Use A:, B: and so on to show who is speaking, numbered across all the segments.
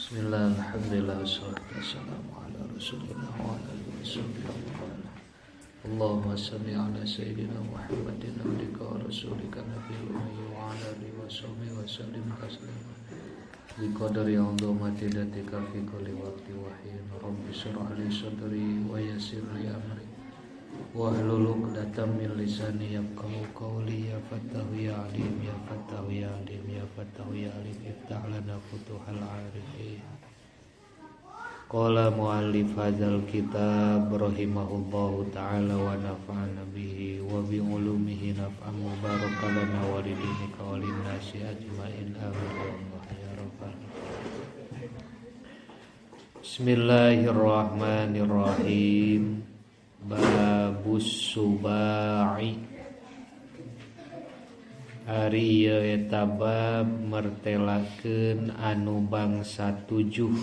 A: Bismillah, alhamdulillah, wassalatu wassalamu ala rasulillah wa ala alihi wasahbihi. Allahumma salli ala sayyidina Muhammadin abdika wa rasulika nabiyil ummi wa ala alihi wasahbihi wa sallim taslima. Bi qadari azamati datika fi kulli waqti wa hin. Rabbi shrah li sadri wa yassir li amri wahlul 'uqdatam min lisani yafqahu qawli. Ya fattahu ya alim, ya fattahu ya alim, ya fattahu ya alim, iftah lana futuhal arifin. Qala muallif hadzal kitab rahimahullahu ta'ala wa nafa'ana bihi wa bi ulumihi naf'an mubarakan lana wa lidinika wa linnasi ajmain. Amin ya Allah ya rabbal. Bismillahirrahmanirrahim. Babus subai. Ari ieu eta bab mertelakeun anu bangsa tujuh.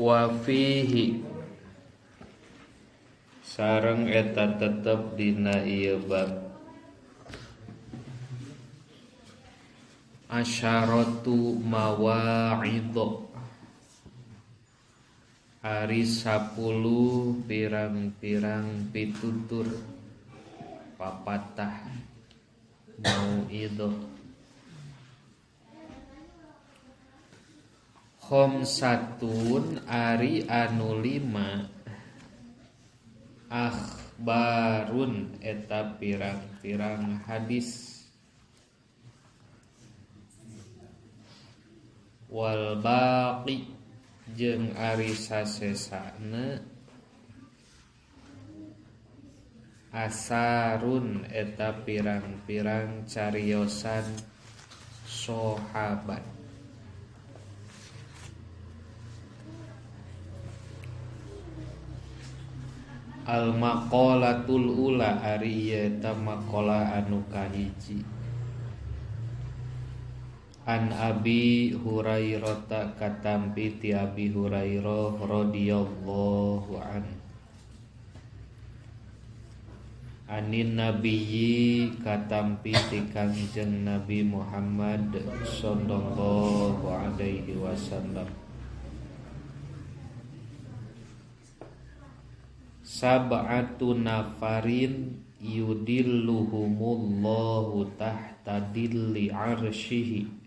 A: Wa fihi sareng eta tetep dina ieu bab asyaratu mawa'idho, ari 10 pirang-pirang pitutur papatah mauidhoh. Khamsatun ari anu 5 akhbarun eta pirang-pirang hadis wal baqi jeung ari sasesana asarun eta pirang-pirang cariosan sahabat. Al maqalatul ula ari ieu eta maqalah anu kahiji. An Abi Hurairah katampi ti Abi Hurairah radhiyallahu an. Anin nabiyyi katampi ti Kangjeng Nabi Muhammad sallallahu alaihi wasallam. Sab'atu nafarin yudilluhumullahu tahta dilli arsyihi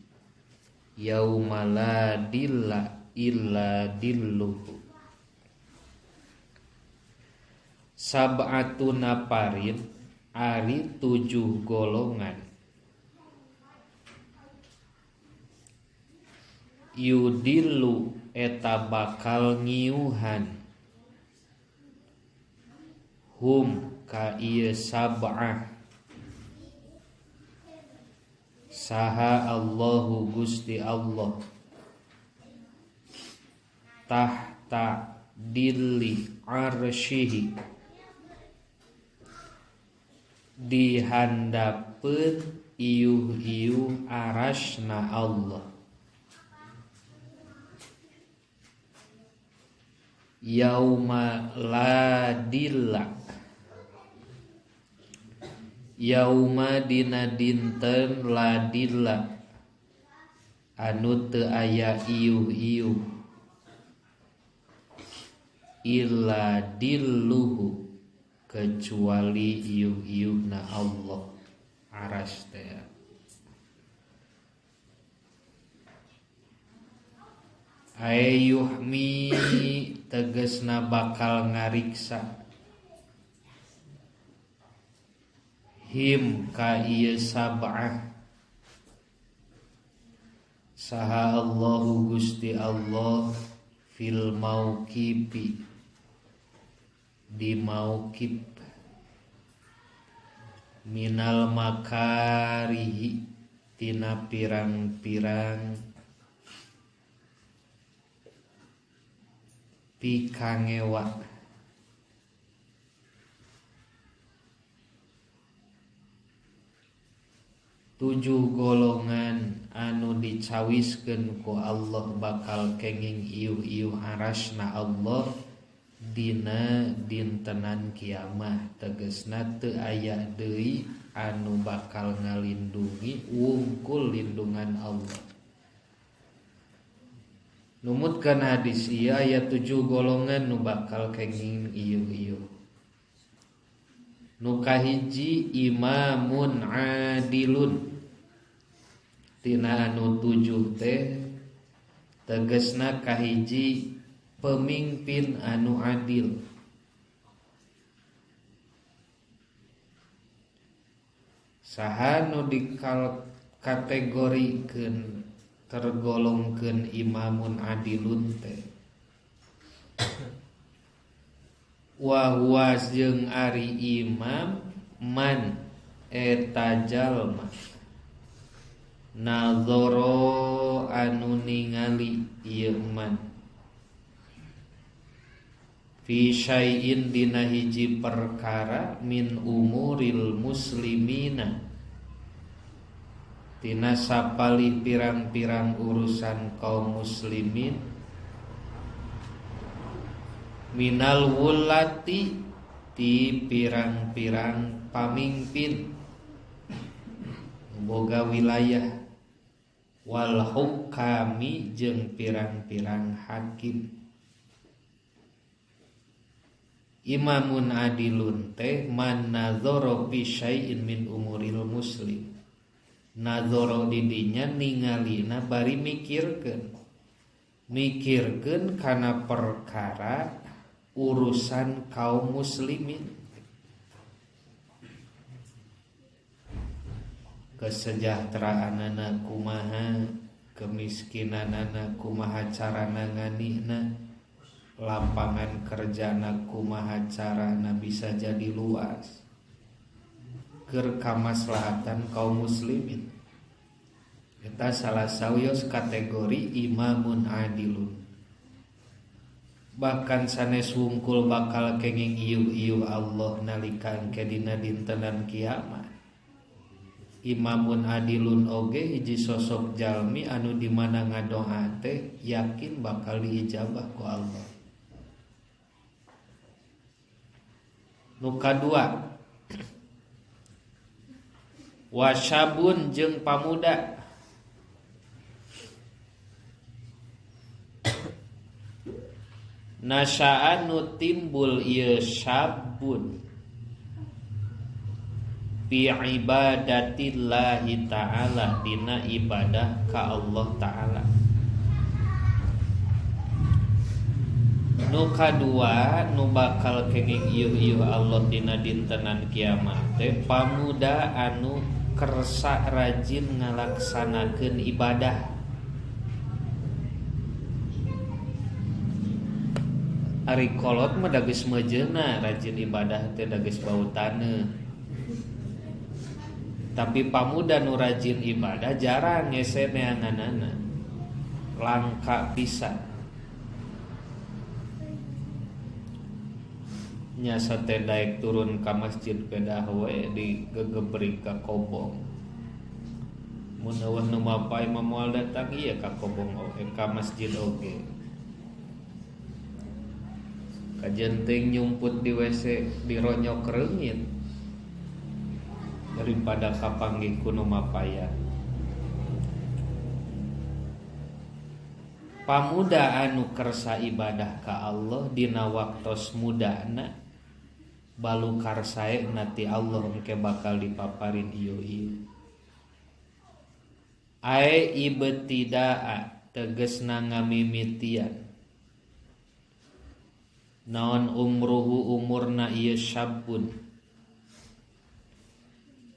A: yauma la dilla illa dilluhu. Sab'atu nafarin ari 7 golongan yudillu eta bakal ngiuhan hum ka ieu sab'ah saha Allahu Gusti Allah tahta dilli arsyihi dihandapeun iuh-iuh arasna Allah yauma la dilla yauma dina dinten ladilla anu teu aya iuh-iuh illa dilluhu kecuali iuh-iuhna Allah aras teh. Ayuhmi tegesna bakal ngariksa him ka ieu sab'ah saha Allahu Gusti Allah fil mauqifi di mauqif minal makarihi tina pirang-pirang pikangewa. Tujuh golongan anu dicawiskeun ku Allah bakal kenging iuh-iuh arasna Allah dina dintenan kiamah tegesna teu aya deui anu bakal ngalindungi wungkul lindungan Allah. Numutkeun hadis ieu aya 7 golongan nu bakal kenging ieu-ieu. Nu kahiji imamun adilun. Tina anu 7 teh tegesna kahiji pemimpin anu adil. Saha nu dikategorikeun tergolongkeun imamun adilun teh wa huwa jeung ari imam man eta jalma nazoro anu ningali ieu man fi syai'in dina hiji perkara min umuril muslimina tina sapali pirang-pirang urusan kaum muslimin minal wulati ti pirang-pirang pamimpin boga wilayah wal hukami jeung pirang-pirang hakim. Imamun adilun teh man nadzara fi syai'in min umuril muslim. Nadzara didinya ningalina bari mikirkeun. Mikirkeun kana perkara urusan kaum muslimin. Kesejahteraanana kumaha, kemiskinanana kumaha carana nganihna, lapangan kerjana kumaha carana bisa jadi luas keur kamaslahatan kaum muslimin. Eta salah sawios kategori imamun adilun. Bahkan sanes wungkul bakal kenging ieu-ieu Allah nalika engke dina dintenan kiamat. Imamun adilun oge hiji sosok jalmi anu di mana ngadoa teh yakin bakal diijabah ku Allah. Nu kadua wasyabun jeung pamuda. Nasaan nu timbul ieu syabun fi ibadatillahi ta'ala dina ibadah ka Allah ta'ala. Nu kadua nu bakal kenging ieu-ieu Allah dina dintenan kiamat teh pamuda anu kersa rajin ngalaksanakeun ibadah. Ari kolot mah da geus meujeuna rajin ibadah teh da geus bau taneuh. Tapi pamuda nu rajin ibadah jarang ngese neanganana. Langka pisan. Nyasa teh daek turun ka masjid pedah we digegebrig ka kobong. Mun eueuh nu mapay mah moal datang ieu ka kobong oge ka masjid oge. Kajen teuing nyumput di WC dironyok reungit daripada kapanggih ku nu mapaya. Pamuda anu kersa ibadah ka Allah dina waktos mudana balukar saena ti Allah engke bakal dipaparin ieu-ieu. Ae ibtidaa tegesna ngamimitian. Naon umruhu umurna ieu syabun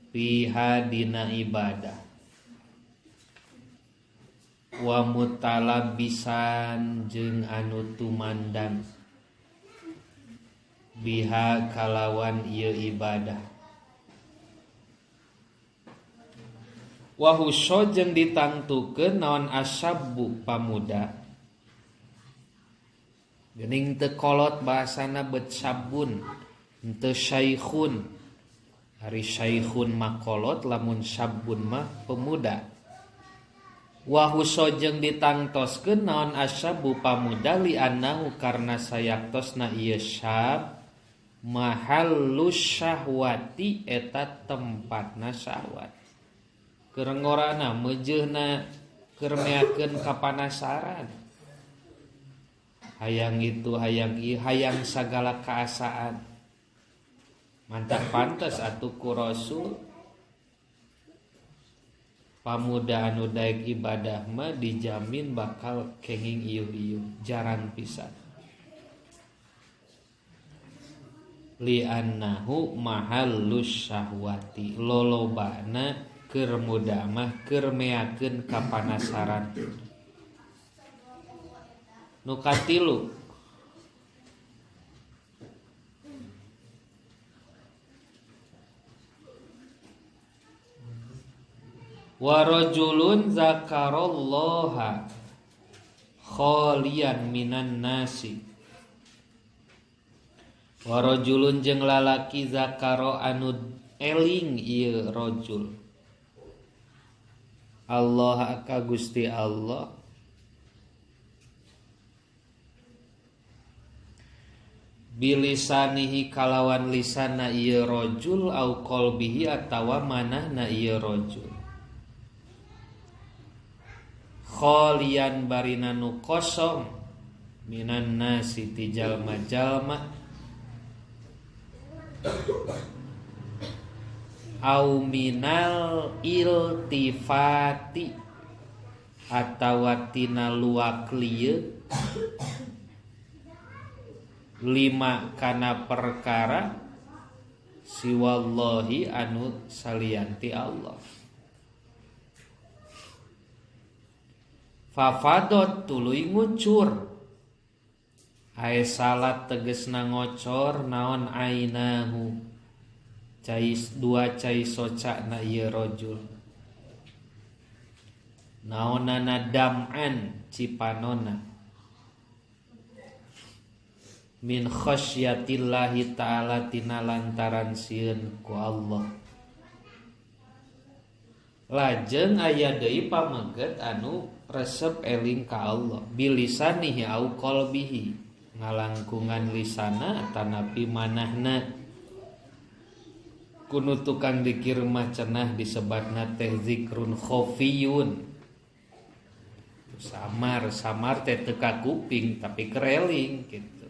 A: fiha dina ibadah wa mutalabisan jeung anu tumandang biha kalawan ieu ibadah wa husso jeung ditangtukeun naon asyabu pamuda. Geuning teu kolot bahasana bet sabun teu syaikhun. Ari syaikhun mah kolot lamun sabun mah pemuda. Wa huso jeung ditangtoskeun naon asyabu pamuda li annahu karna sayaktosna ieu syab mahallus syahwati eta tempatna syahwat. Keur ngorana meujeuhna keur meakeun kapanasaran. Hayang itu hayang ieu hayang sagala kaasaan. Mantap pantes atuh ku Rasul pamuda anu daek ibadah mah dijamin bakal kenging iuh-iuh jarang pisan. Li annahu mahallus syahwati lolobana keur muda mah keur meakeun kapanasaran. Nu katilu wa rajulun zakarallaha khalian minan nasi. Wa rajulun jeung lalaki zakaro anu eling ieu rajul Allah ka Gusti Allah bilisanihi kalawan lisanna ieu rajul au qalbihi atawa manahna ieu rajul khalian barina nu kosong minan nasi ti jalma-jalma au minal iltifati atawa tina luak lieu lima kana perkara siwallahi anu salianti Allah. Fafadot tuluy ngucur ae salat tegesna ngocor naon ainahu cai dua cai soca na ieu rajul naonana dam'an cipanona min khasyatillahi ta'ala tina lantaran sieun ku Allah. Lajeng aya deui pameget anu resep eling ka Allah bilisanihi au qalbihi ngalangkungan lisana tanapi manahna. Kunu tukang dikir mah cenah disebatna teh zikrun khafiyun samar samar teh teu ka kuping tapi kereling gitu.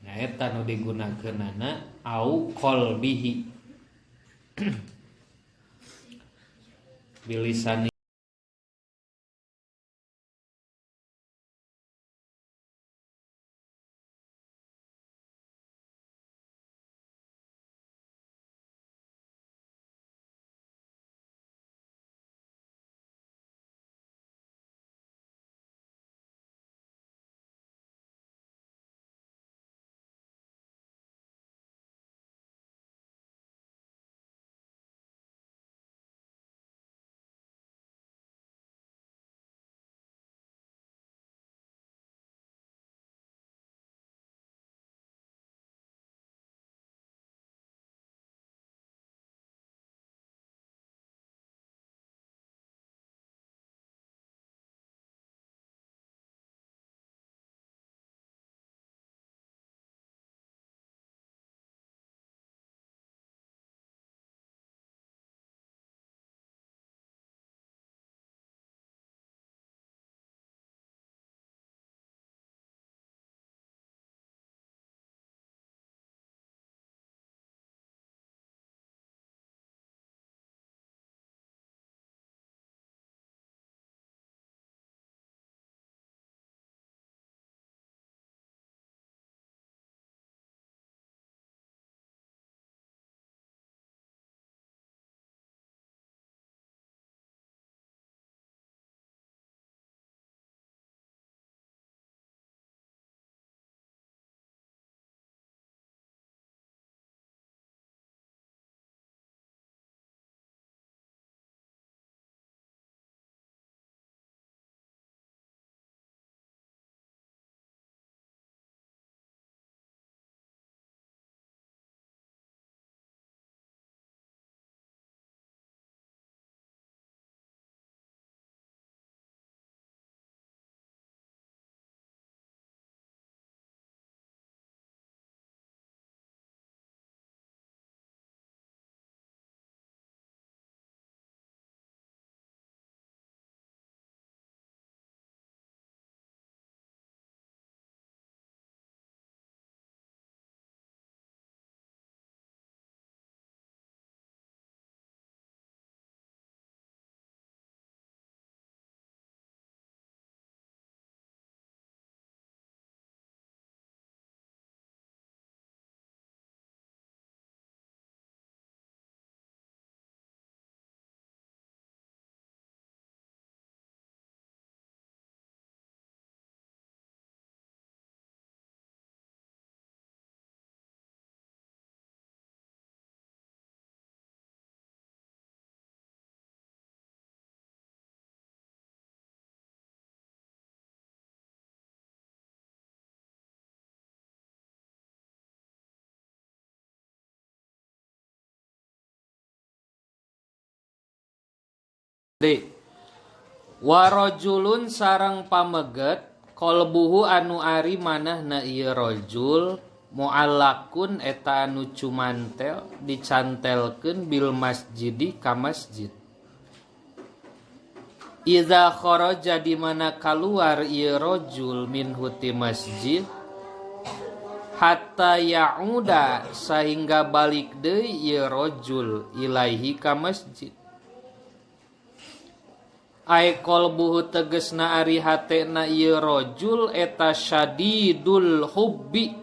A: Nah eta nu digunakeunana au qalbihi bilisani D. Warajulun sareng pameget qalbuhu anu ari manahna ieu rajul muallakun eta anu cumantel dicantelkeun bil masjidi ka masjid. Iza kharaja di mana kaluar ieu rajul minhu ti masjid hatta ya'uda sahingga balik deui ieu rajul ilaihi ka masjid. Ai qalbuhu tegesna ari hatena ieu rajul eta syadidul hubbi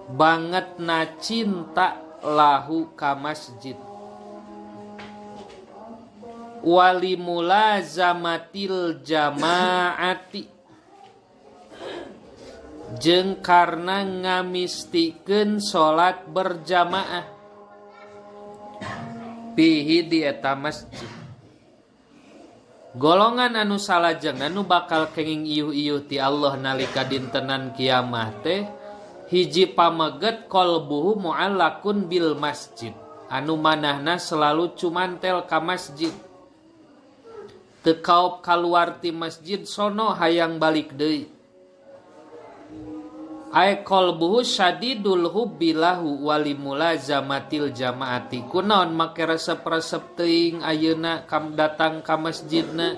A: bangetna cinta lahu ka masjid wali mulazamatil jamaati jeung karna ngamistikeun salat berjamaah pihi di eta masjid. Golongan anu salajengna nu bakal kenging iuh-iuh ti Allah nalika dintenan kiamah teh hiji pameget qalbuhu muallakun bil masjid anu manahna selalu cumantel ka masjid teu kaop kaluar ti masjid sono hayang balik deui. Ai qalbuhu syadidul hubbi lahu wali mulazamatil jamaati kunaon make resep-resep teuing ayeuna kam datang ka masjidna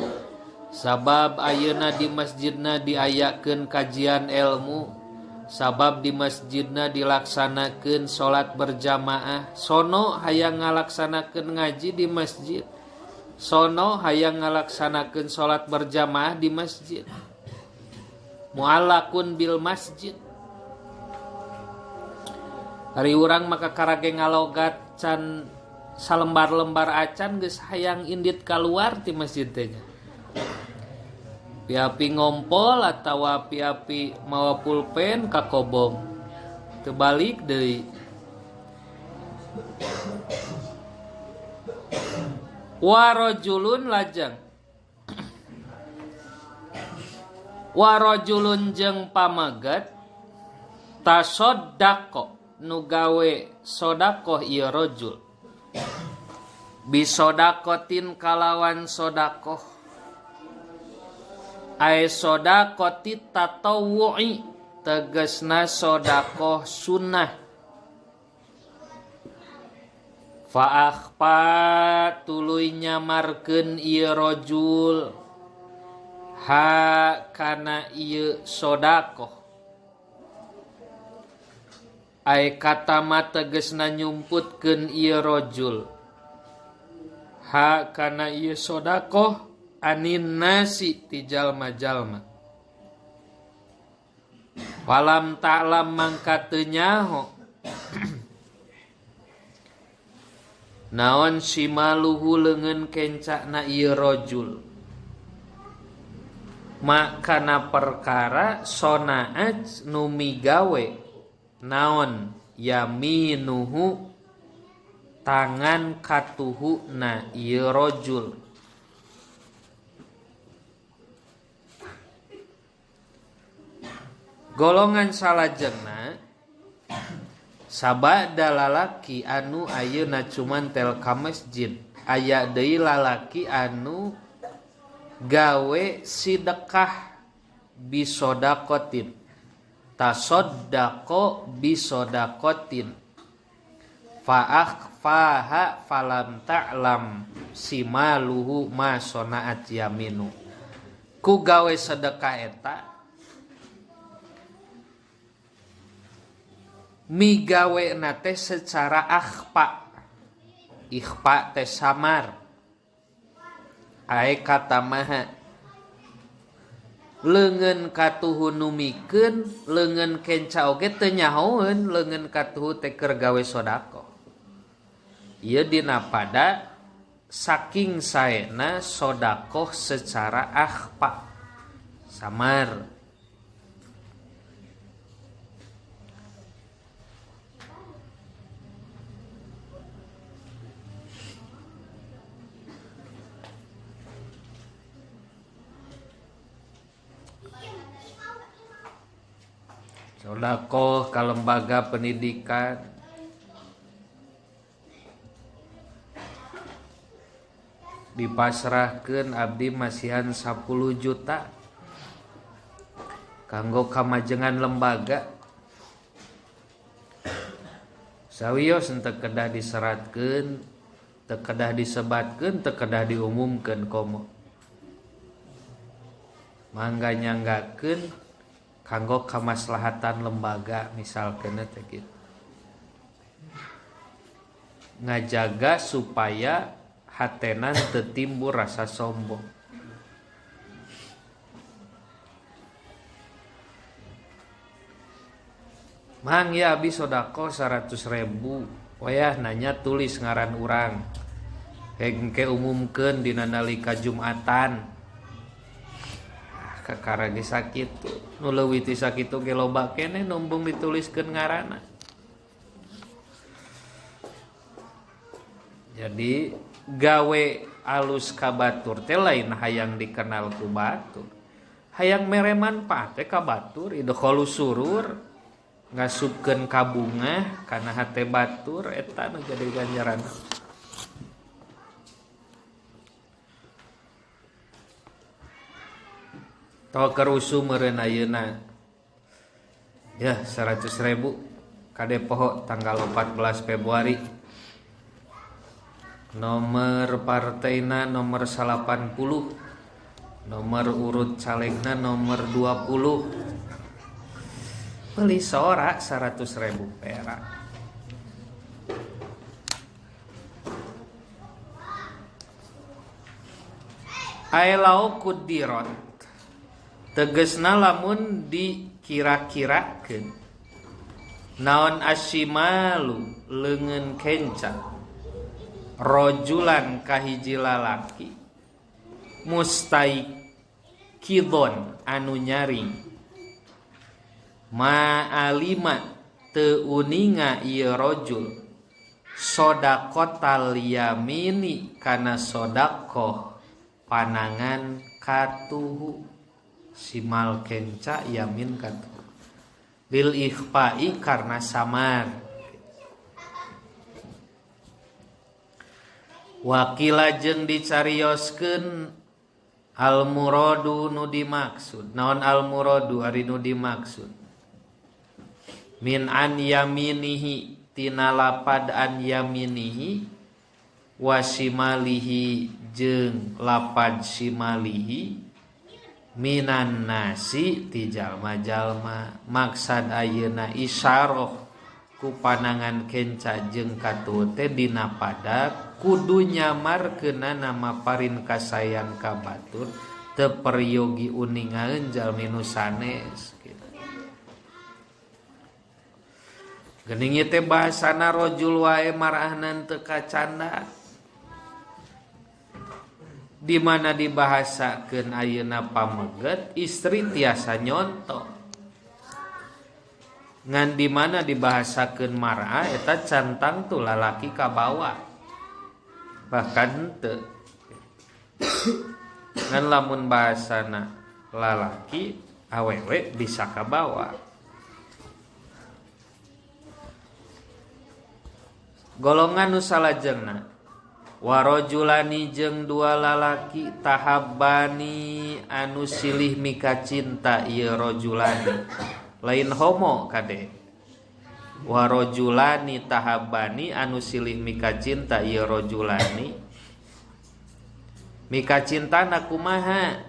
A: sabab ayeuna di masjidna diayakeun kajian ilmu sabab di masjidna dilaksanakeun salat berjamaah sono hayang ngalaksanakeun ngaji di masjid sono hayang ngalaksanakeun salat berjamaah di masjid muallakun bil masjid. Ari urang maka karage ngalogat can salembar-lembar acan geus hayang indit kaluar ti masjid teh nya. Piapi ngompol atawa piapi mawa pulpen ka kobong. Teu balik deui. Warajulun lajeng. Warajulun jeung pamaget tasoddaqo nu gawe sodakoh ieu rajul bisodakotin kalawan sodakoh ae sodakoti tatawwu'i tegesna sodakoh sunnah fa akhfa tuluy nyamarkeun ieu rajul ha kana ieu sodakoh ai katama tegesna nyumputkeun ieu rajul ha kana ieu sodakoh anin nasi ti jalma-jalma falam ta'lam mangka teu nyaho naon simaluhu leungeun kencana ieu rajul makana perkara sonaat nu migawe naon yaminuhu tangan katuhu na ieu rajul. Golongan salajengna sabada lalaki anu ayeuna cumantel ka masjid aya deui lalaki anu gawe sidekah bisodakotin tasoddaqo bisodakotin fa akhfaha falam ta'lam simaluhu ma sonaat yaminu ku gawe sedekah eta migawe na teh secara akhfa ikhfa teh samar ae kata maha leungeun katuhu numikeun leungeun kenca oge teu nyahoeun leungeun katuhu teh keur gawe sedekah ieu dina pada saking saena sedekah secara akhfa samar. Sodakoh ka lembaga pendidikan Dipasrahkeun abdi masihan 10 juta kanggo kamajengan lembaga. Sawios teu kedah diseratkeun, teu kedah disebatkeun, teu kedah diumumkeun komo. Mangga nyanggakeun kanggo kamaslahatan lembaga misalkeun teh kitu. Ngajaga supaya hatenan teu timbul rasa sombong. Mang ya abi sodako 100.000, wayah nanya tulis ngaran urang. Hengke umumkeun dina nalika Jumatan. Kakara ge sakitu, nu leuwih ti sakitu ge loba keneh numbung dituliskeun ngaranna. Jadi gawe alus ka batur teh lain hayang dikenal ku batur. Hayang mere manfaat teh ka batur, idkholu surur ngasupkeun ka bungah kana hate batur eta nu jadi ganjaran. Tol kerusu meureun ayeuna. Ya 100.000 kade poho tanggal 14 Februari. Nomor partaina nomor 80, nomor urut calegna nomor 20. Beli sorak 100.000 perak. Aelau kudirot tegesna lamun dikira-kirakeun naon asyimalu leungeun kenca rojulan kahiji lalaki mustaikidon anu nyaring ma'alima teu uninga ieu rojul sodaqotal yamini kana sodakoh panangan katuhu simal kenca yamin katuhu lil ikhfa'i karena samar. Wakila jeung dicarioskeun al muradu nu dimaksud. Naon al muradu ari nu dimaksud? Min an yaminihi tina lapad an yaminihi wasimalihi jeung lapad simalihi minan nasi ti jalma-jalma. Maksad ayeuna isyarah ku panangan kenca jeung katuhu teh dina pada kudu nyamarkeunna nama parin kasayan ka batur teu peryogi uningaeun jalmi nu sanes gitu. Geuning ieu teh bahasana rajul wae marahnan teu kacanda. Di mana dibahasakeun ayeuna pameget istri tiasa nyonto. Ngan di mana dibahasakeun marah eta cantang tu lalaki kabawa. Bahkan henteu. Ngan lamun bahasana lalaki awewe bisa kabawa. Golongan nu salajengna warajulani jeung dua lalaki tahabbani anu silih mika cinta ieu rajulani lain homo kade. Warajulani tahabbani anu silih mika cinta ieu rajulani mika cintana kumaha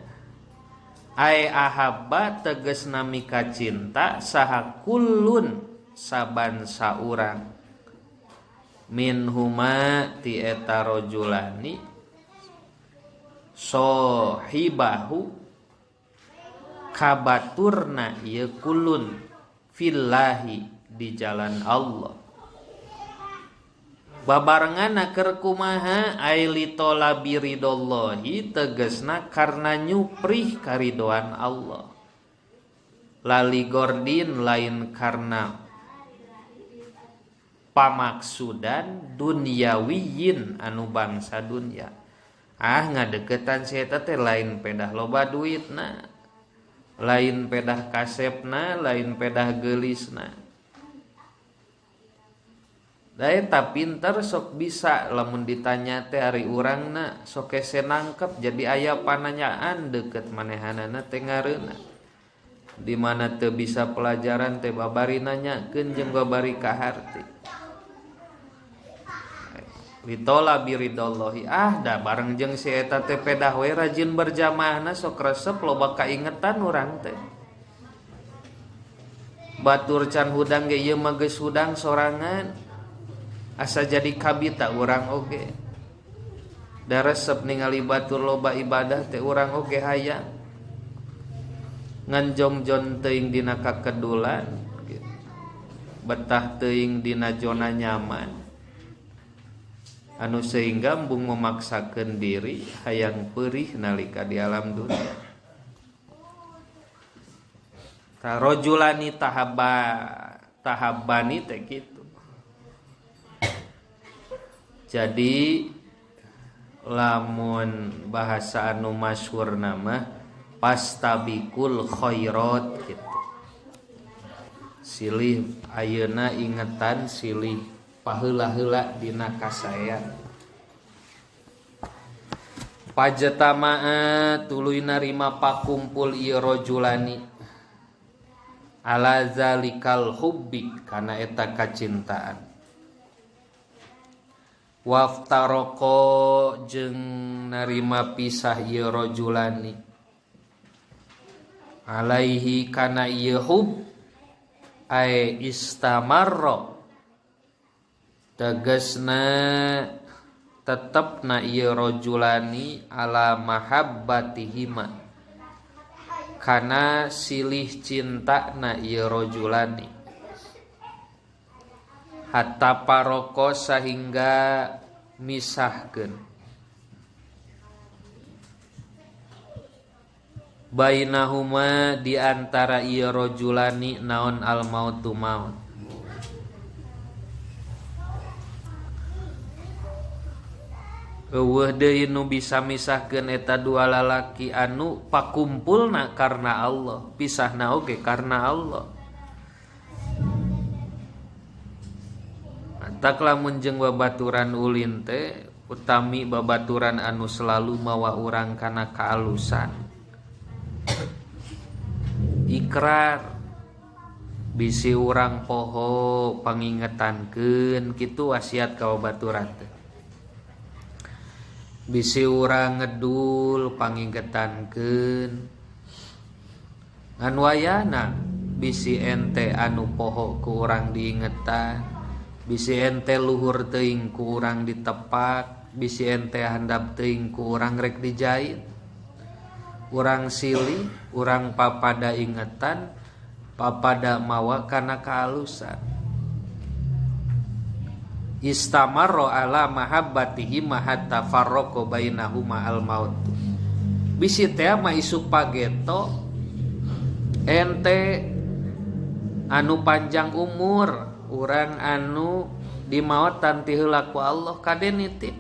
A: ae ahabba tegesna mika cinta saha kullun saban saurang min huma ti eta rajulani sohibahu kabaturna ieu kulun fillahi di jalan Allah. Babarenganna keur kumaha ai litolabi ridollahi tegesna karena nyuprih karidoan Allah. Lali gordin lain karena pamaksudan dunyawiyin anu bangsa dunya. Ah ngadeukeutan si eta teh lain pedah loba duitna, lain pedah kasepna, lain pedah geulisna. Da eta pinter sok bisa lamun ditanya teh ari urangna sok hese nangkep jadi aya pananyaan deukeut manehanana teh ngareunah. Di mana teu bisa pelajaran teh babari nanyakeun jeung babari kaharti. Litola biridallahi ah da bareng jeung si eta teh pedah we rajin berjamaahna sok resep loba kaingetan urang teh. Batur can hudang ge ieu mah geus hudang sorangan. Asa jadi kabita urang oge. Da resep ningali batur loba ibadah teh urang oge hayang. Ngan jongjon teuing dina kakedulan gitu. Betah teuing dina zona nyaman. Anu sehingga embung memaksakeun diri hayang peurih nalika di alam dunia. Tarojulani tahaba tahabani teh kitu. Jadi lamun bahasa anu masyhur nama pastabikul khairat gitu. Silih ayeuna ingetan silih paheula-heula dina kasaya. Pajetamaa tuluy narima pakumpul ieu rajulani ala zalikal hubbi kana eta kacintaan. Waftaroko jeung narima pisah ieu rajulani alaihi kana ieu hub ae istamarra tegasna tetepna ieu rajulani ala mahabbatihima kana silih cintana ieu rajulani hatta paroko sahingga misahkeun bainahuma di antara ieu rajulani naon al mautu maut. Eueuh deui nu bisa misahkeun eta dua lalaki anu pakumpulna karena Allah, pisahna oge karena Allah. Tak lamun jeung babaturan ulin teh utami babaturan anu selalu mawa urang kana kaalusan. Ikrar bisi urang poho pangingetankeun kitu wasiat ka babaturan teh. Bisi urang ngedul pangingetankeun. Ngan wayahna bisi ente anu poho ku urang diingetan. Bisi ente luhur teuing ku urang ditepak, bisi ente handap teuing ku urang rek dijait. Urang silih, urang papada ingetan, papada mawa kana kaalusan. Istamarra ala mahabbatihi hatta farraqa bainahuma al maut. Bisi teh mah isuk pageto ente anu panjang umur, urang anu dimaotan ti heula ku Allah kade nitip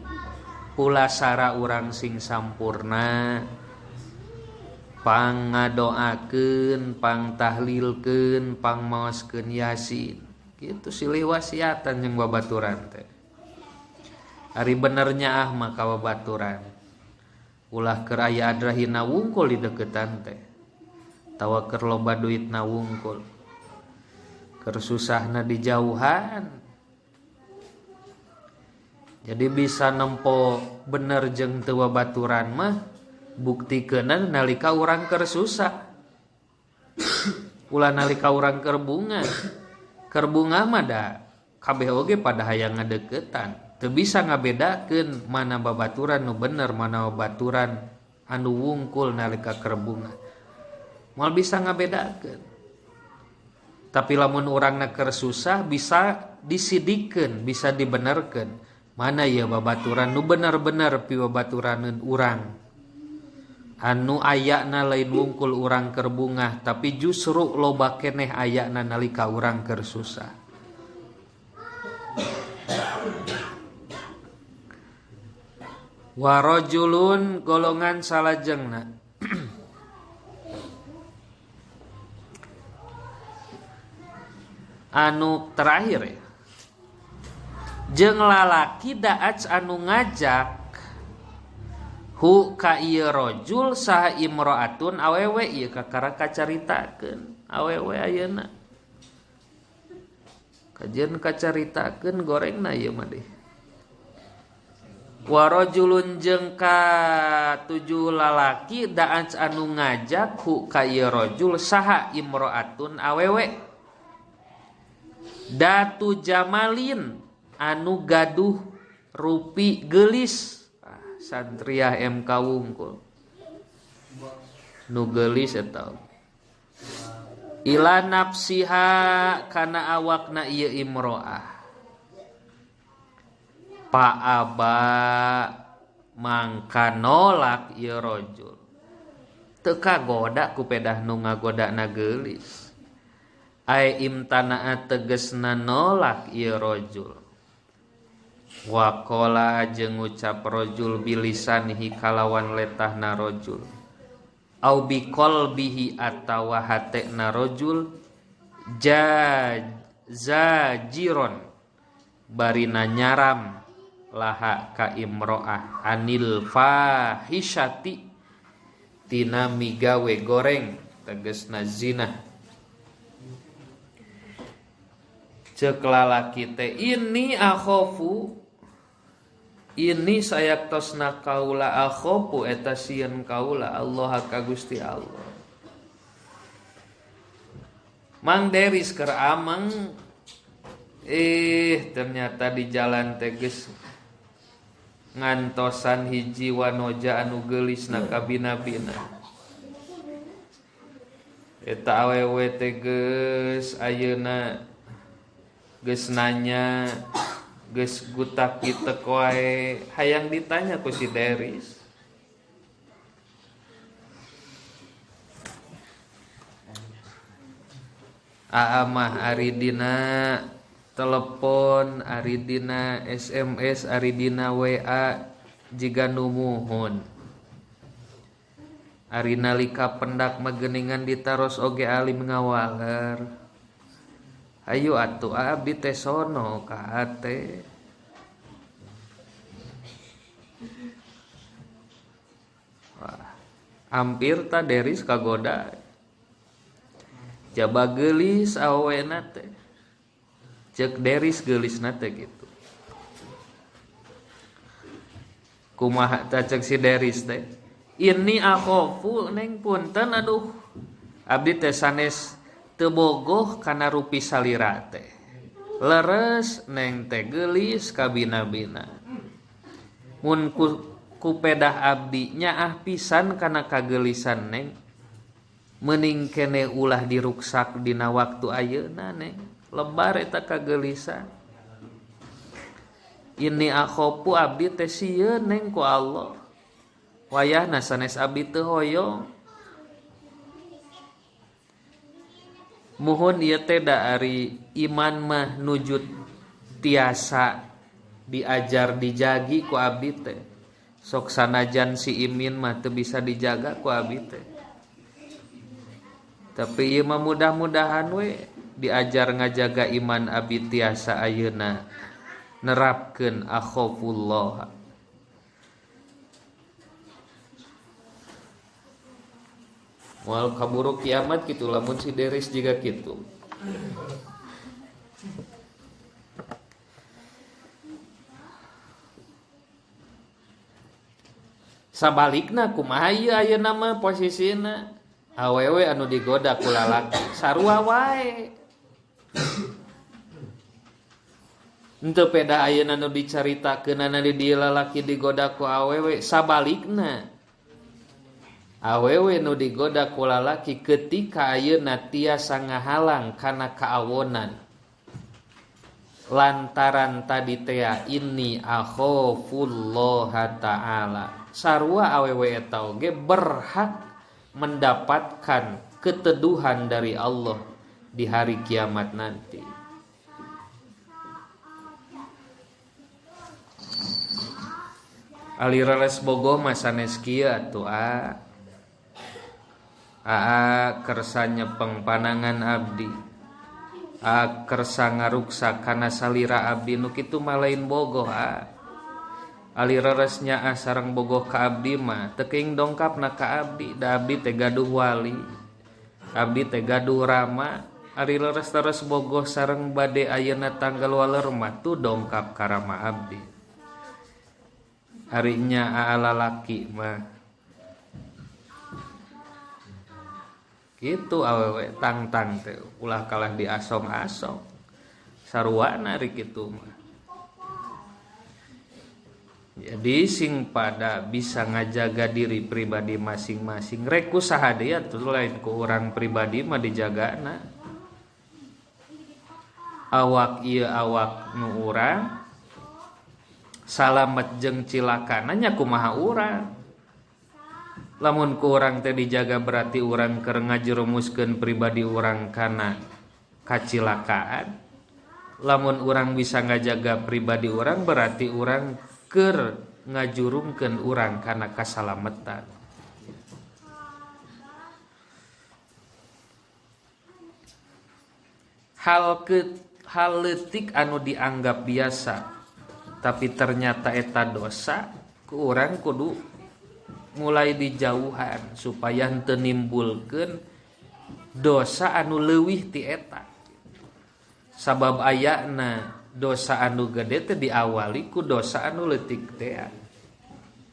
A: pulasara urang sing sampurna, pangadoakeun, pangtahlilkeun, pangmaoskeun yasin. Kitu silih wasiatan jeung babaturan teh. Ari benernya ah maka babaturan ulah keur aya adrahina wungkul di deukeutan teh, tawa keur loba duitna wungkul, keur susahna dijauhan. Jadi bisa nempo bener jeung teu babaturan mah buktikeunna nalika urang keur susah. Ulah nalika urang keur bunga. Keur bunga mah da kabeh oge pada hayang ngadeukeutan. Teu bisa ngabedakeun mana babaturan nu bener, mana babaturan anu wungkul nalika keur bunga. Moal bisa ngabedakeun. Tapi lamun urangna keur susah bisa disidikeun, bisa dibenerkeun. Mana ya babaturan nu bener-bener pi babaturan urang. Anu ayana lain wungkul urang keur bungah, tapi justru loba keneh ayana nalika urang keur susah. Wa rajulun golongan salajengna. Anu terakhir ya. Jeung lalaki da'at anu ngajak hu ka ieu rajul saha imro'atun awewe ieu kakara kacaritakeun awewe ayeuna kajeun kacaritakeun gorengna ieu mah deh. Wa rajulun jeung ka tujuh lalaki da'at anu ngajak hu ka ieu rajul saha imro'atun awewe datu jamalin anu gaduh rupi geulis. Santriah MK wungkul nu geulis eta ila nafsiha kana awakna ieu imro'ah paaba mangka nolak ieu rajul teu kagoda ku pedah nu ngagodana geulis ai imtana'a tegesna nolak ieu rajul waqala jeung ngucap rajul bilisanihi kalawan letahna rajul au biqalbihi atawa hatena rajul zajiron barina nyaram laha ka imro'ah anil fahisyati tina migawe goreng tegesna zina. Ceuk lalaki teh ini akhofu ini sayaktosna kaula akhofu eta sieun kaula Allah ka Gusti Allah. Mang Deris keur ameng ternyata di jalan teh geus ngantosan hiji wanoja anu geulis na kabina-bina. Eta awewe teh geus ayeuna geus nanya geus gutak kitek wae hayang ditanya ku si Deris. Aa mah ari dina telepon, ari dina SMS, ari dina WA jiga numuhun. Ari nalika pendak mageningan ditaros oge alim ngawaler. Ayo atuh abdi teh sono ka hate. Wah, hampir ta Deris kagoda. Jaba geulis awena teh. Cek Deris geulisna teh gitu. Kumaha ta cek si Deris teh? Ini akhofu neng punten aduh. Abdi teh sanes teu bogoh kana rupi salira teh. Leres neng teh geulis kabina-bina. Mun ku pedah abdi nyaah pisan kana kageulisan neng. Meuning kene ulah diruksak dina waktu ayeuna neng. Lebar eta kageulisan. Ini akhofu abdi teh sieun neng ku Allah. Wayahna sanes abdi teu hoyong. Muhun ieu teh da ari iman mah nujud tiasa diajar dijagi ku abdi teh. Sok sanajan si imin mah teu bisa dijaga ku abdi teh. Tapi ieu mah mudah-mudahan we diajar ngajaga iman abdi tiasa ayeuna nerapkeun akhafullah. Moal kaburu kiamat kitu lamun si Deris jiga kitu. Sabalikna kumaha ieu ayeuna mah posisina? Awewe anu digoda ku lalaki sarua wae. Henteu peda ayeuna nu dicaritakeunana di dieu lalaki digoda ku awewe, sabalikna awewe nu digoda ku lalaki ketika ayeuna tiasa ngahalang kana kaawonan lantaran tadi tea inni akhafullaha ta'ala. Sarua awewe eta oge berhak mendapatkan keteduhan dari Allah di hari kiamat nanti. Ali reres bogoh mah sanes kieu atuh a. Aa kersa nyepeng panangan abdi. Kersa ngaruksa kana salira abdi nu kitu mah lain bogoh a. Ali reres nyaah sareng bogoh ka abdi mah teu keing dongkapna ka abdi, da abdi teh gaduh wali. Abdi teh gaduh rama. Ari leres-leres bogoh sareng bade ayeuna tanggal waler mah tuh dongkap ka rama abdi. Ari nya lalaki mah kitu awewe tangtang teh ulah kalah diasong-asong sarwana ari kitu mah. Jadi sing pada bisa ngajaga diri pribadi masing-masing rek ku saha deui atuh lain ku urang pribadi mah dijagana. Awak ieu awak nu urang salamet jeung cilakana nya kumaha urang. Lamun ku urang teh dijaga berarti urang keur ngajerumuskeun pribadi urang kana kacilakaan. Lamun urang bisa ngajaga pribadi urang berarti urang keur ngajurungkeun urang kana kasalametan. Hal leutik anu dianggap biasa tapi ternyata eta dosa ku urang kudu mulai dijauhan supaya henteu nimbulkeun dosa anu leuwih ti eta. Sabab ayana dosa anu gede teh diawali ku dosa anu leutik teh.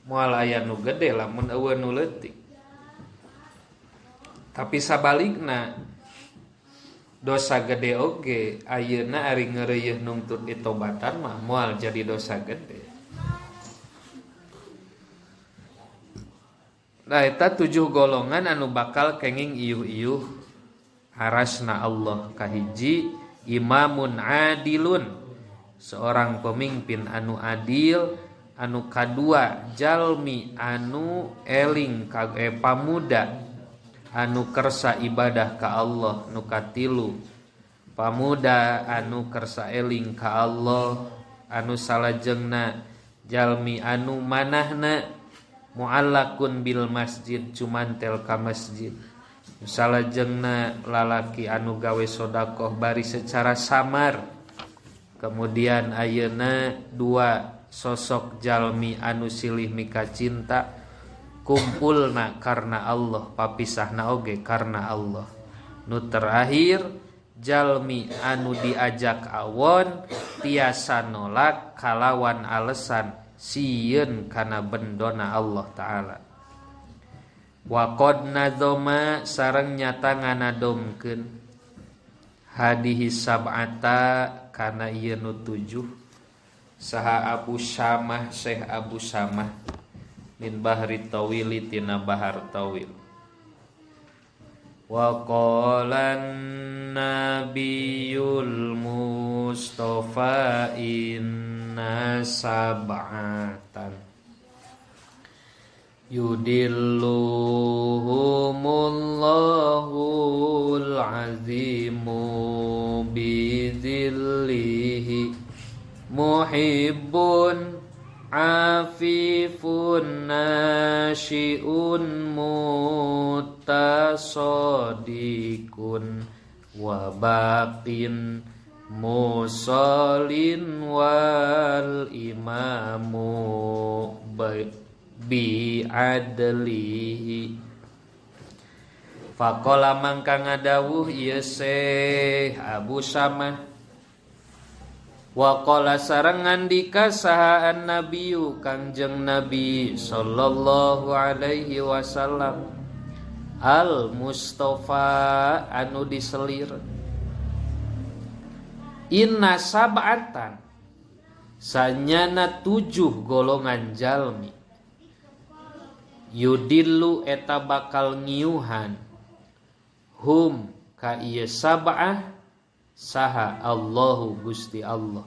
A: Moal aya nu gede lamun eueuh nu leutik. Tapi sabalikna dosa gede oge ayeuna ari ngeureuyeuh nungtun ditobatan mah moal jadi dosa gede. Nah eta 7 golongan anu bakal kenging iuh-iuh arasna Allah. Kahiji imamun adilun, seorang pemimpin anu adil. Anu kadua jalmi anu eling pamuda anu kersa ibadah ka Allah. Nu katilu pamuda anu kersa eling ka Allah. Anu salajengna jalmi anu manahna muallakun bil masjid, cumantel ka masjid. Salajengna lalaki anu gawe sodakoh bari secara samar. Kemudian ayeuna 2 sosok jalmi anu silih mika cinta, kumpulna karena Allah, papisahna oge karena Allah. Nu terakhir jalmi anu diajak awon tiasa nolak kalawan alesan sieun kana bendona Allah Ta'ala. Wa qad nazoma sareng nyata nganadomkeun hadihi sab'ata kana ieu nu 7 saha Abu Syamah, Syekh Abu Syamah min bahri tawili tina bahar tawil. Wa qala nabiyul mustafa inna sab'atan yudilluhumullahul azimu bizillihi muhibbun afifun nasyiun mutasaddiqun wa baqin musallin wal imamu bi adlihi. Faqala mangka ngadawuh ieu Syekh Abu Syamah. Wa qala sareng ngandika saha an-nabiyyu Kangjeng Nabi sallallahu alaihi wasallam al Mustafa anu diselir. Inna sab'atan sanyana 7 golongan jalmi yudillu eta bakal ngiuhan hum ka ieu sab'ah saha Allahu Gusti Allah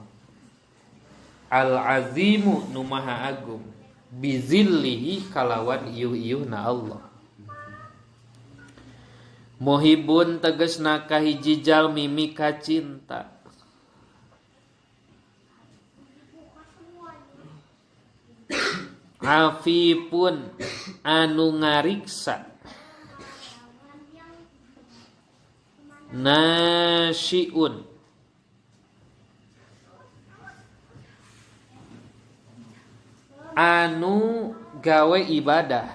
A: al-azimu nu maha agung bizillihi kalawan iuh-iuhna Allah. Muhibun tegesna kahiji jalmi mika cinta afifun anu ngariksa nasyiun Anu gawe ibadah,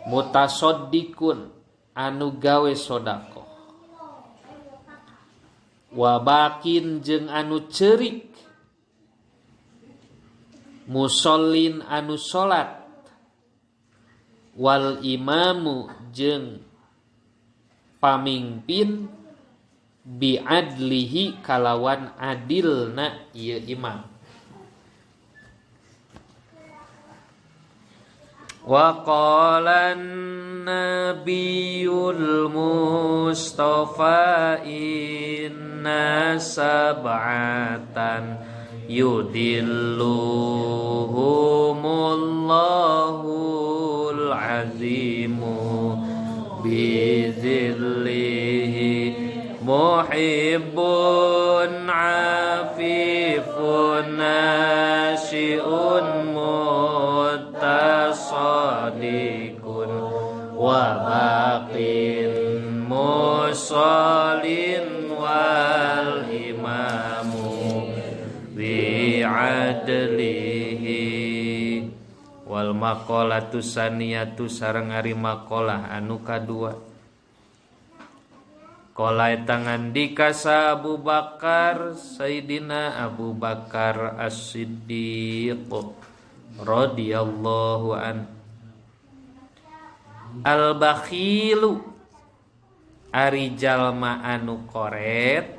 A: mutasaddikun anu gawe sedekah, wabakin jeung anu ceurik, musallin anu salat, wal imamu jeung pamingpin biadlihi kalawan adilna ieu imam. Wa qala an-nabiyul mustafa inna sab'atan yudilluhumullahul azimu bizillihi muhibbun afifun nasyi'un mutasaddiqun wa baqin musallin wal imamu bi'adlihi. Wal maqalatu saniyatu sareng ari maqalah anu kadua. Qala eta ngandika sa Abu Bakar, Sayyidina Abu Bakar As-Siddiq radhiyallahu an. Al bakhilu ari jalma anu koret,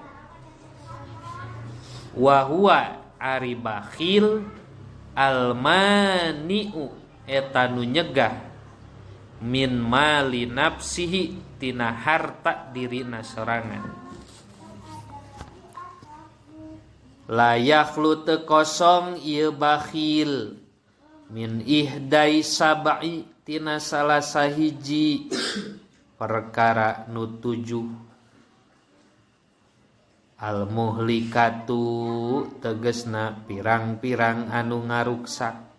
A: wa huwa ari bakhil al mani'u eta nu nyegah min mali nafsihi tina harta dirina sorangan. La yakhlu teu kosong ieu bakhil min ihdai sab'i tina salah sahiji perkara nu tujuh. Al muhlikatu tegesna pirang-pirang anu ngaruksak.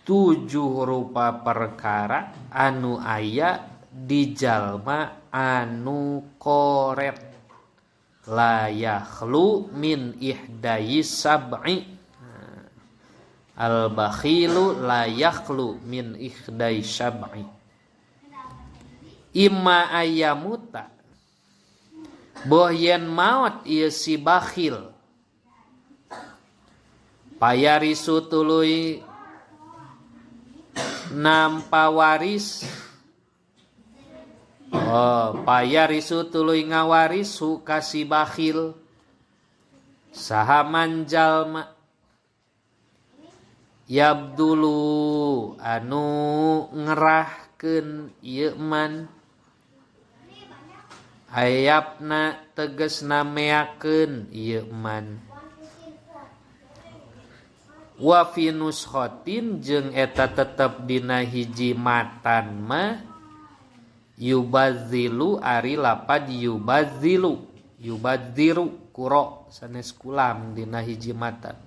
A: Tujuh rupa perkara anu aya di jalma anu koret. La yakhlu min ihdai sab'i. Al bakhilu la yakhlu min ihdai sab'i. Imma ayamuta boh yen maot ieu si bakhil, payarisu tuluy nampa waris. Oh, payarisu tuluy ngawaris su ka si bakhil saha manjalma yabdulu anu ngerahkeun ieu man, ayapna tegesna meakeun ieu man. Wa fi nuskhatin jeung eta tetep dina hiji matan mah yubadzilu ari lapad yubadzilu yubadziru kuro sanes kulam dina hiji matan.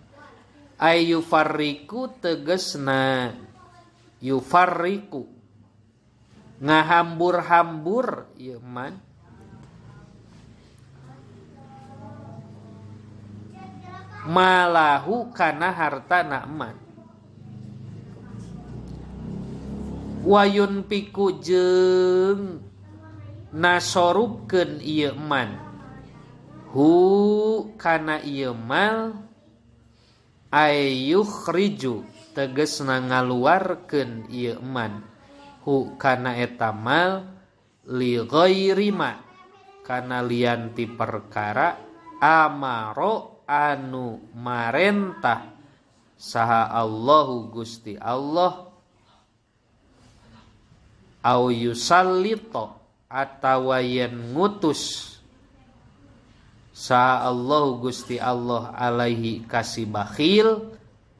A: Ay yufarriku tegesna yufarriku ngahambur-hambur ieu man. Malahu kana harta na'man. Wayun piku jeung nasorubkeun ieu man hu kana ieu mal ayyukhriju tegesna ngaluarkeun ieu man hu kana eta mal li ghairi ma kana lian ti perkara amaro anu marentah saha Allahu Gusti Allah au yusallito atawa yen ngutus saha Allahu Gusti Allah alaihi kasi bakhil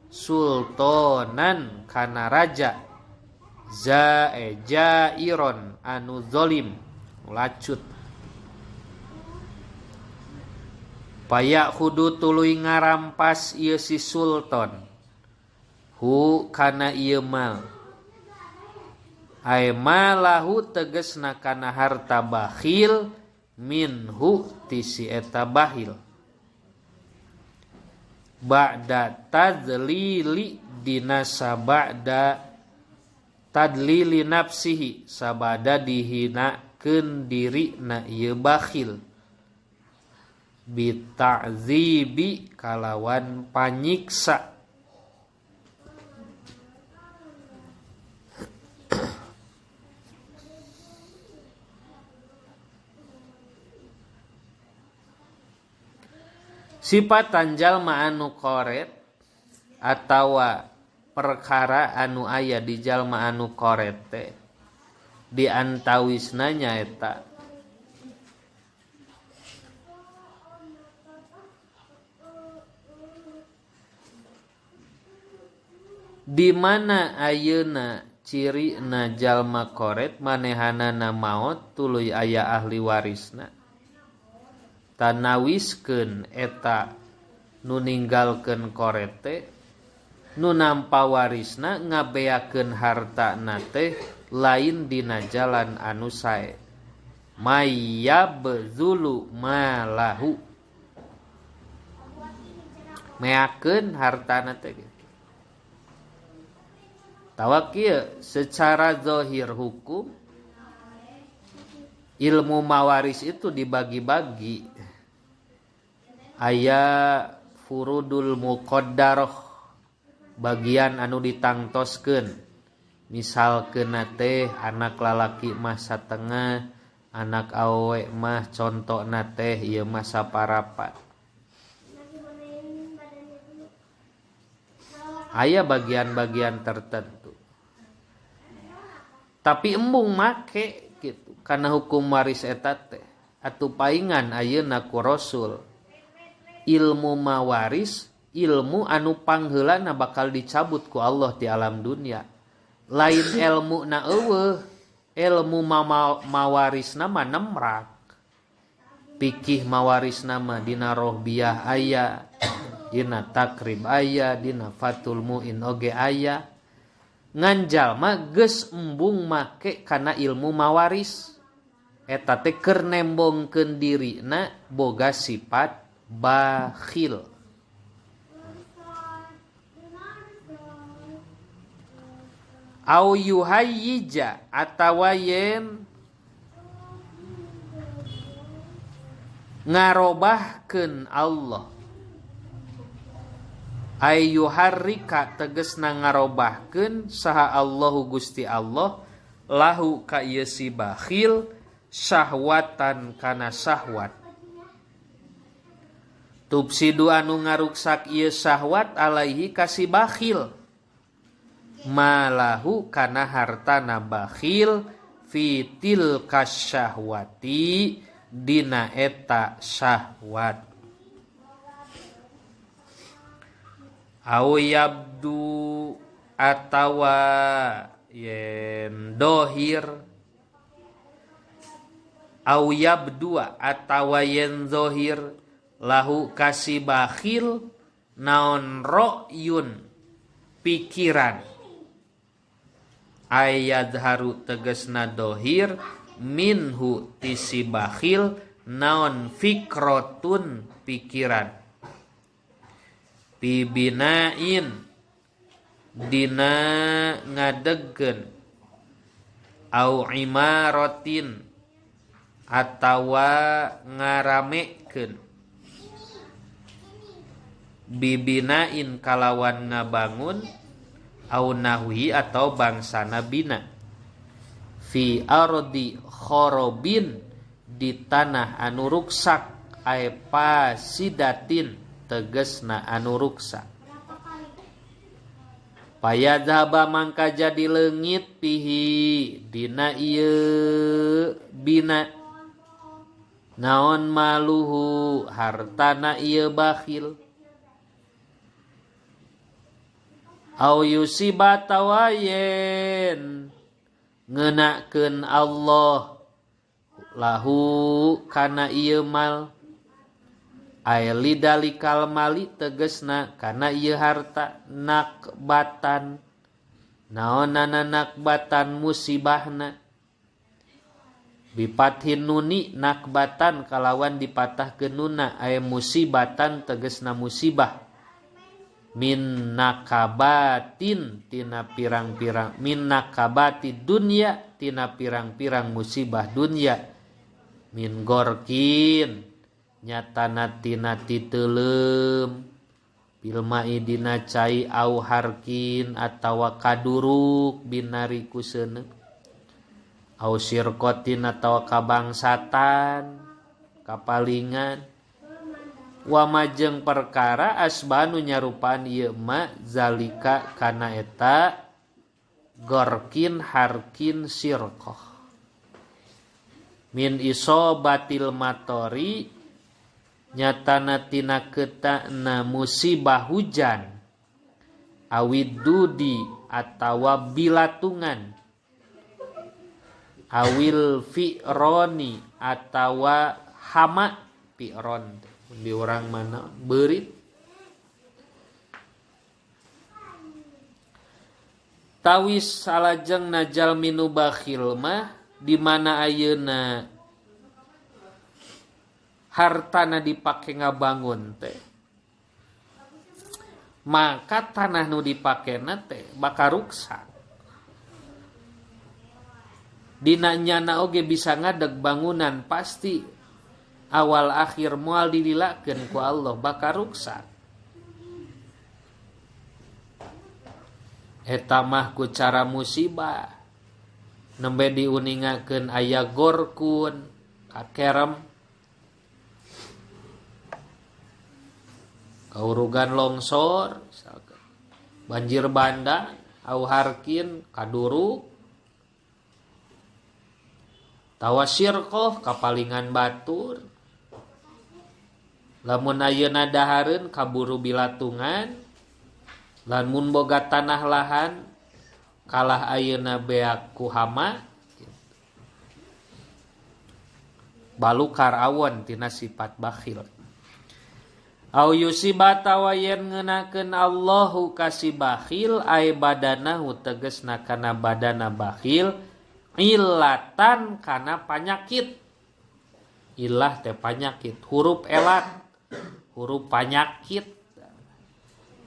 A: sultanan kana raja zae jairon anu zalim lacut. Payak kudu tuluy ngarampas ieu si sultan hu kana ieu mal. Ay malahu tegesna kana harta bakhil minhu ti si eta bakhil. Ba'da tadlili dina sabada tadlili nafsihi sabada dihinakeun dirina ieu bakhil bita'zibi kalawan panyiksa. Sifat jalma anu koret atawa perkara anu aya di jalma anu koret teh di antawisna nyaeta di mana ayeuna cirina jalma koret manehanana maot tuluy aya ahli warisna tanawiskeun eta nu ninggalkeun korete nu nampa warisna ngabeakeun hartana teh lain dina jalan anu sae mayyabzulu malahu meakeun hartana teh gitu. Tawa kieu secara zahir hukum ilmu mawaris itu dibagi-bagi. Aya furudul muqaddaroh bagian anu ditangtoskeun misalkeun teh anak lalaki mah satengah anak awewe mah contona teh ieu mah saparapat. Aya bagian-bagian tertentu tapi embung make gitu karena hukum waris eta teh atuh paingan ayeuna ku Rasul ilmu mawaris ilmu anu pangheulana bakal dicabut ku Allah di alam dunia lain ilmu na eueuh ilmu mawarisna mah nemrak pikih mawarisna mah dina rohbiyah aya dina takrib aya dina fatul muin oge aya ngan jalma geus embung make kana ilmu mawaris eta teh keur nembongkeun dirina boga sifat bakhil. Au yuhayyija atawa yen ngarobahkeun Allah ay yuharrika tegesna ngarobahkeun saha Allahu Gusti Allah lahu ka ieu si bakhil syahwatan kana syahwat tubsidu anu ngaruksak ieu syahwat alaihi ka si bakhil malahu kana hartana bakhil fi tilka syahwati dina eta syahwat au yabdu atawa yen dohir au yabdu atawa yen zohir lahu kasi bakhil naon ro'yun pikiran ayadharu tegesna dohir minhu tisi bakhil naon fikrotun pikiran pibinain dina ngadegkeun au imarotin atawa ngaramekeun bibinain kalawan ngabangun au nahwi atau bangsana bina fi ardi khorobin di tanah anu ruksak ay pasidatin tegesna anu ruksak payadhaba mangka jadi leungit pihi dina ieu bina naon maluhu hartana ieu bakhil au yusiba tawayen ngeunakeun Allah lahu kana ieu mal ay lidalikal mali tegesna kana ieu harta nakbatan Naonana nakbatan musibahna bipathin nuni nakbatan kalawan dipatahkeun nuna aya musibatan tegasna musibah min nakabatin tina pirang-pirang min nakabati dunya tina pirang-pirang musibah dunya min gorkin nyatana tina titeuleum pilma dina cai au harkin atawa kaduruk binari ku seuneu au sirqatin atawa kabangsatan kapalingan wa majeng perkara asbanu nyarupaan ieu ma zalika kana eta gorkin harkin sirqah min isobatil matori nyatana tina ketana musibah hujan awid dudi atawa bilatungan awil fi'roni atawa hama fi'ron di orang mana beurit tawis salajeng najal minu bakhil mah di mana ayeuna hartana dipake ngabangun teh maka tanah nu dipakena teh bakal ruksak dina nyana oge bisa ngadeg bangunan pasti awal akhir moal dililakeun ku Allah bakal ruksak eta mah ku cara musibah nembe diuningakeun aya gorkun kakerem kaurugan longsor misalkan banjir bandang au harkin kaduruk tawa syirqoh kapalingan batur lamun ayeuna dahareun kaburu bilatungan lamun boga tanah lahan kalah ayeuna beak ku hama balukar awon tina sifat bakhil. Au yusiba tawa yen ngeunakeun Allahu ka si bakhil ay badanahu tegasna kana badana bakhil ilatan kana panyakit. Ilah teh panyakit, huruf elat, huruf panyakit.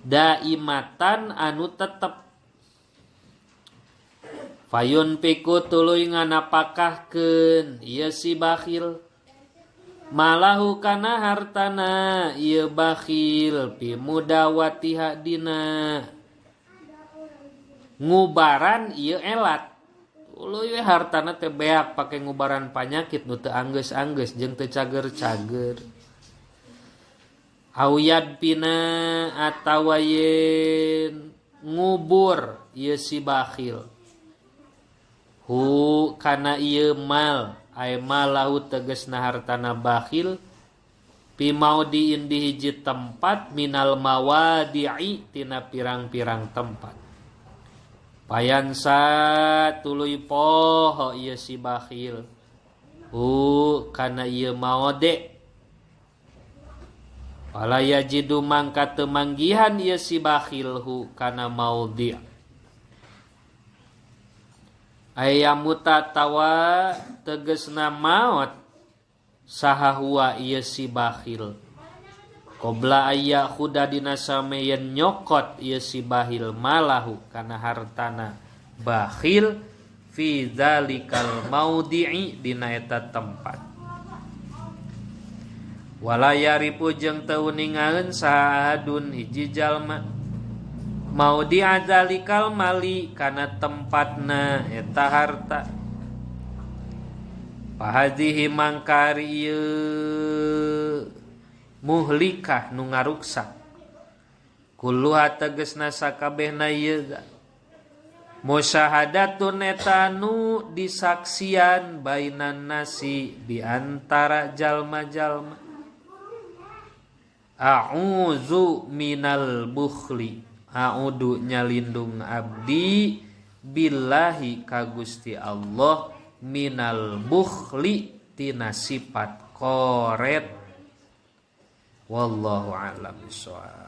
A: Daimatan anu tetep. Fayun piku tuluy nganapakahkeun ieu si bakhil. Malahu kana hartana ieu bakhil pi mudawatiha dina ngubaran ieu elat. Tuluy we hartana teh beak pake ngubaran panyakit nu teu anggeus-anggeus jeung teu cager-cager. Auyad pina atawa yen ngubur ieu si bakhil. Hu kana ieu mal ay malahu tegasna hartana bakhil pi maudiin di hiji tempat minal mawadi'i tina pirang-pirang tempat. Payansa tuluy poho ieu si bakhil hu kana ieu maode. Fala yajidu mangka teu manggihan ieu si bakhil hu kana maudi'. Ayamuta tawa tegesna maot saha huwa ieu si bakhil. Qobla aya khuda dina sameyen nyokot ieu si bakhil malahu kana hartana bakhil fi dzalikal maudi'i dina eta tempat. Wala yaripu jeung teu uningaeun saha ahadun hiji jalma maudi adzalikal mali kana tempatna eta harta. Fahadhihi mangkari ieu muhlikah nu ngaruksak kulluha tegasna sakabehna ieu musyahadatun eta nu disaksian bainan nasi di antara jalma-jalma. A'udzu minal bukhli, a'udzu nyalindung abdi billahi ka Gusti Allah minal bukhli tina sifat koret. Wallahu a'lam bishawab.